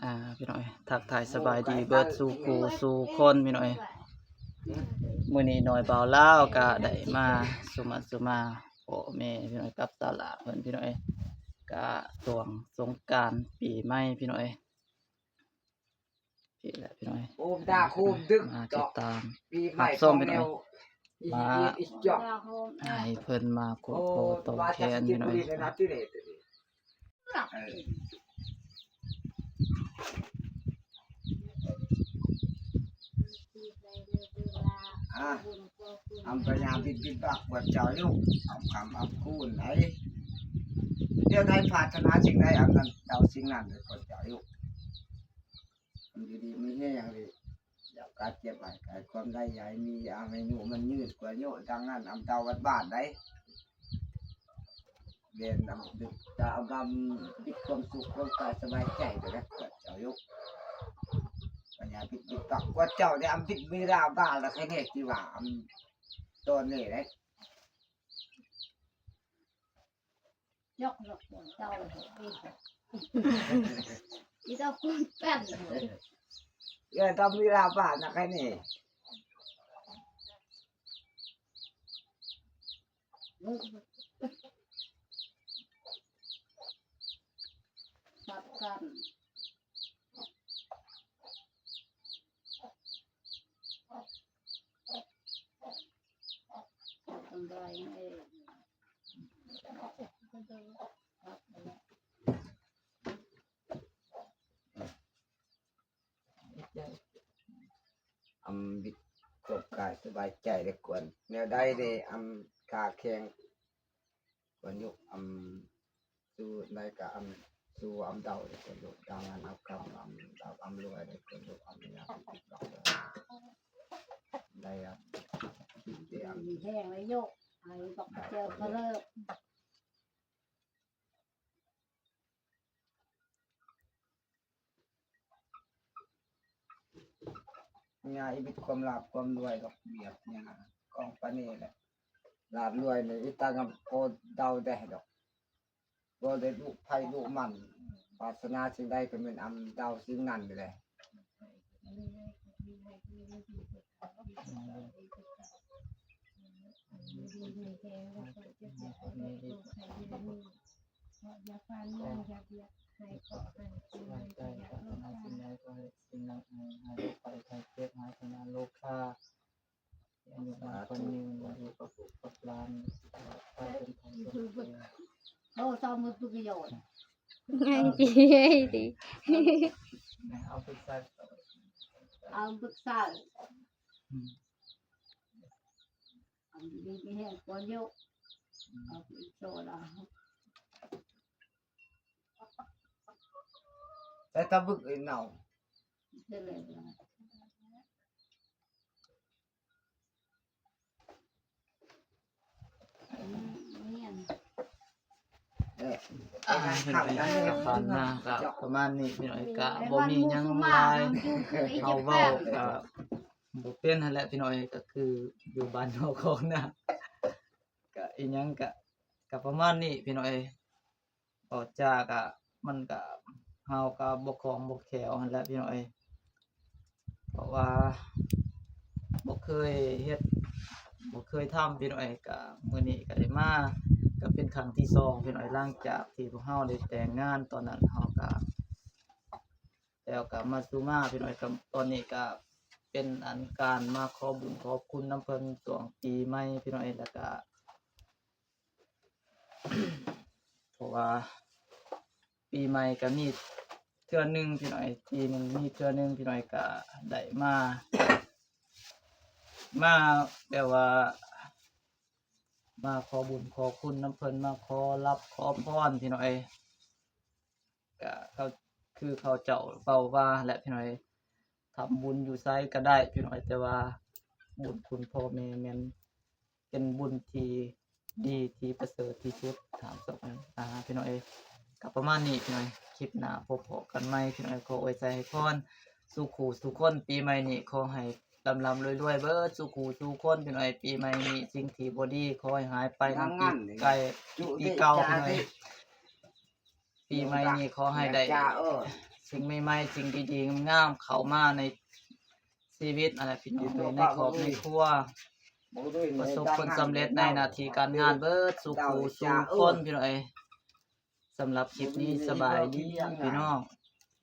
ອ່າ ພີ່ນ້ອງເອີຍ ທັກທາຍສະບາຍດີເບິດສູ່ຄູ່ສູ່ຄົນ ພີ່ນ້ອງເອີຍ. ມື້ນີ້ນ້ອຍບ່າວລາວກະໄດ້ມາສຸມາສຸມາພໍ່ແມ່ ພີ່ນ້ອງເອີຍ ກັບສາວຫຼ້າເພິ່ນ ພີ່ນ້ອງເອີຍ ກະຊ່ວງສົງການປີໃໝ່ ພີ່ນ້ອງເອີຍ. ນີ້ແຫຼະ ພີ່ນ້ອງເອີຍ ໂອມດາໂຄມດຶກ ມາຕິດຕາມ ປີໃໝ່ ຮັບຊົມ ພີ່ນ້ອງເອີຍ ມາ ອີກ ອີກ ອີກ ໃຫ້ເພິ່ນມາກົດພໍຕໍ່ແຂນ ພີ່ນ້ອງເອີຍ. ເອີ ອ່າ ອຳພະຍາບິດບິດບັກບວດເຈົ້າຢູ່ ອຳຄຳອຳຄູນໃດ ແນວໃດປາດຖະໜາສິ່ງໃດ ອຳນັ້ນເຈົ້າສິ່ງນັ້ນ ບວດເຈົ້າຢູ່ ຢູ່ດີມີແຮງເລີຍ ຢ່າກາດເຈັບໃຫ້ກາຍຄວາມໄດ້ ຢ່າໃຫ້ມີ ອາຍຸມັນຍືນກວ່າອາຍຸ ດັ່ງນັ້ນ ອຳເຕົ້າວັດບ້ານໃດ. ແມ່ນນຳ ຈະອຳລຳມີຄວາມສຸກຄວາມກາຍສະບາຍໃຈໄປແລ້ວ ກວດເຈົ້າຢູ່ ບັນຍາພິດວິດປັກ ກວດເຈົ້າໄດ້ອຳພິດມີລາບາລະ ໃຄແນ່ທີ່ວ່າອຳຕອນນີ້ເດ້ ຍົກ ຍົກ ເຈົ້າເຮັດເອງ ອີເຈົ້າກຸນແປ້ນ ເອີ ຕ້ອງມີລາບາລະ ໃຄແນ່. ປັບກັນ ທຳລາຍເອງ ອຳວິດຄວາມກາຍສະບາຍໃຈໄດ້ກວນ ແນວໃດເດ້ ອຳກາແຂງກວນຍຸ ອຳ ສູ່ໃດກະອຳ ສູ່ອຳເດົາໄດ້ກວນຍຸ ດາງອັນເອົາກຳ ອຳເດົາອຳລວຍໄດ້ກວນຍຸ ອຳຍາໄດ້ອຳ ມີແຮງໄດ້ໂຍກ ໃຫ້ບັກເຈີເລີ. ຍາອີວິດຄວາມລາບຄວາມລວຍດອກ ວຽກຍາກອງປານີແຫຼະ ລາບລວຍນີ້ອີຕາງຳໂພດເດົາແດ່ດອກ ບໍ່ໄດ້ດຸໃຜດຸມັນ ປາດຖະໜາສິ່ງໃດກໍແມ່ນອຳເດົາສິ່ງນັ້ນນີ້ແຫຼະ. ໂອ້ ຊາວມືປຶກໂຍນ ໄອ້ຕິ ໄອ້ຕິ ເອົາປຶກສາ ເອົາປຶກສາ ອືມ ເອົາດີມີແຮງກວ່າໂຍ ເອົາປຶກສາລາວ ແຕ່ຕາບຶກໄອ້ເນົ່າ ເຮັດແລ້ວ ອືມ ແມ່ນ ເອີ ອ່າ ເປັນໄງ ກະຜ່ານມາກະປະມານນີ້ ພີ່ນ້ອງເອີຍ ກະບໍ່ມີຫຍັງຫຼາຍ ເຮົາເວົ້າກະບໍ່ເປັນຫັ້ນແຫຼະ ພີ່ນ້ອງເອີຍ ກະຄືຢູ່ບ້ານນອກຂອງນາ ກະອີຫຍັງກະ ກະປະມານນີ້ ພີ່ນ້ອງເອີຍ. ເວົ້າຈາກະ ມັນກະ ເຮົາກະບໍ່ຄ່ອງບໍ່ແຄ້ວຫັ້ນແຫຼະ ພີ່ນ້ອງເອີຍ ເພາະວ່າບໍ່ເຄີຍເຮັດ ບໍ່ເຄີຍທຳ ພີ່ນ້ອງເອີຍ ກະມື້ນີ້ກະໄດ້ມາ ກະເປັນຄັ້ງທີສອງ ພີ່ນ້ອງເອີຍ ຫຼັງຈາກທີ່ພວກເຮົາໄດ້ແຕ່ງງານ ຕອນນັ້ນເຮົາກະແລ້ວກະມາສູ່ມາ ພີ່ນ້ອງເອີຍ ກະຕອນນີ້ກະເປັນອັນການມາຂໍບຸນຂອບຄຸນນຳເພິ່ນຊ່ວງປີໃໝ່ ພີ່ນ້ອງເອີຍ ແລ້ວກະ ເພາະວ່າປີໃໝ່ກະມີເທື່ອໜຶ່ງ ພີ່ນ້ອງເອີຍ ປີໜຶ່ງມີເທື່ອໜຶ່ງ ພີ່ນ້ອງເອີຍ ກະໄດ້ມາ ມາແບບວ່າ ມາຂໍບຸນຂໍຄຸນນຳເພິ່ນ ມາຂໍລາບຂໍພອນ ພີ່ນ້ອງເອີຍ. ກະເຂົາ ຄືເຂົາເຈົ້າເວົ້າວ່າແຫຼະ ພີ່ນ້ອງເອີຍ ທຳບຸນຢູ່ໃສກະໄດ້ ພີ່ນ້ອງເອີຍ ແຕ່ວ່າບຸນຄຸນພໍ່ແມ່ແມ່ນເປັນບຸນທີ່ດີ ທີ່ປະເສີດທີ່ສຸດ ຖາມສອບ ອ່າ ພີ່ນ້ອງເອີຍ ກະປະມານນີ້ ພີ່ນ້ອງເອີຍ ຄລິບໜ້າພົບພໍ້ກັນໃໝ່ ພີ່ນ້ອງເອີຍ ຂໍອວຍໄຊໃຫ້ພອນສູ່ຄູ່ສູ່ຄົນ ປີໃໝ່ນີ້ຂໍໃຫ້ລ່ຳໆລວຍໆເບິດສູ່ຄູ່ສູ່ຄົນ ພີ່ນ້ອງເອີຍ ປີໃໝ່ນີ້ສິ່ງທີ່ບໍ່ດີຂໍໃຫ້ຫາຍໄປນຳປີໄກ ປີເກົ່າ ພີ່ນ້ອງເອີຍ. ປີໃໝ່ນີ້ຂໍໃຫ້ໄດ້ ເອີ ສິ່ງໃໝ່ໆ ສິ່ງດີໆ ງາມໆ ເຂົ້າມາໃນຊີວິດ ອັນນັ້ນພີ່ນ້ອງເອີຍ ໃນຄອບໃນຄົວ ປະສົບຜົນສຳເລັດໃນໜ້າທີ່ການງານເບິດສູ່ຜູ້ສູ່ຄົນ ພີ່ນ້ອງເອີຍ. ສຳລັບຄລິບນີ້ ສະບາຍດີພີ່ນ້ອງ.